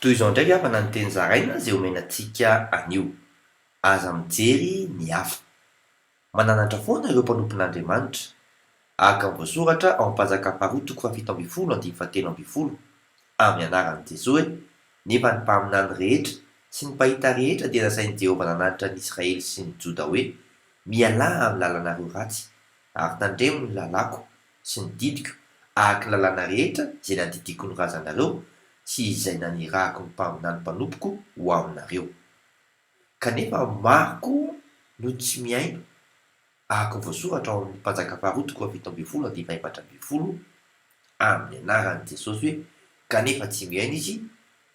Toy izao indray ry havana ny teny zaraina izay omena antsika anio. Aza mijery ny hafa. Mananatra foana ireo mpanompon'Andriamanitra, araka ny voasoratra ao amin'ny Mpanjaka faharoa toko fahafito ambin'ny folo andininy fahatelo ambin'ny folo, amin'ny anaran'i Jesoa hoe, Nefa ny mpaminany rehetra sy ny mpahita rehetra dia nasain'i Jehovah nananatra ny Israely sy ny Joda hoe, Mialà amin'ny lalanareo ratsy, ary tandremo ny lalàko sy ny didiko, araka ny lalàna rehetra izay nandidiako ny razanareo sy izay nanirahako ny mpaminany mpanompoko ho aminareo. Kanefa maro koa no tsy mihaino, araka ny voasoratra ao amin'ny Mpanjaka faharoa toko fahafito ambin'ny folo andininy fahefatra ambin'ny folo, amin'ny anaran'i Jesosy hoe, Kanefa tsy mihaino izy,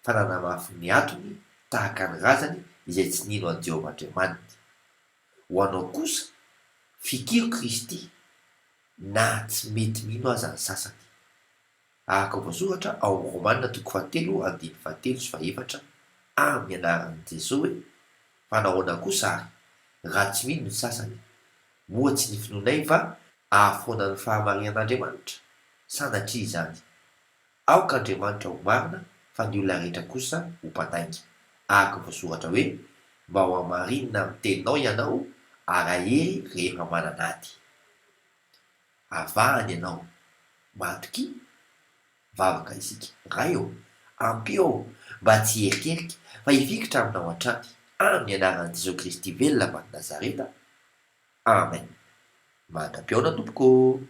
fa nanamafy ny hatony tahaka ny razany izay tsy nino an'i Jehovah Andriamaniny. Ho anao kosa, fikiro Kristy, na tsy mety mino aza ny sasany. Araka ny voasoratra ao amin'ny Romana toko fahatelo andininy fahatelo sy fahefatra amin'ny anaran'i Jesoa hoe, Fa nahoana kosa ary, raha tsy mino ny sasany, moa tsy ny finoanay va ahafoana ny fahamarinan'Andriamanitra? Sanatria izany! Aoka Andriamanitra ho marina fa ny olona rehetra kosa ho mpandainga, araka ny voasoratra hoe, Mba hohamarinina amin'ny teninao ianao ary hahery rehefa manana ady. Avahany ianao. Matokia. Vavaka isika. Ray ô, ampio aho mba tsy hierikerika fa hifikitra aminao hatrany. Amin'ny anaran'i Jesoa Kristy velona avy any Nazareta. Amen. Mandra-pihaona tompoko ô.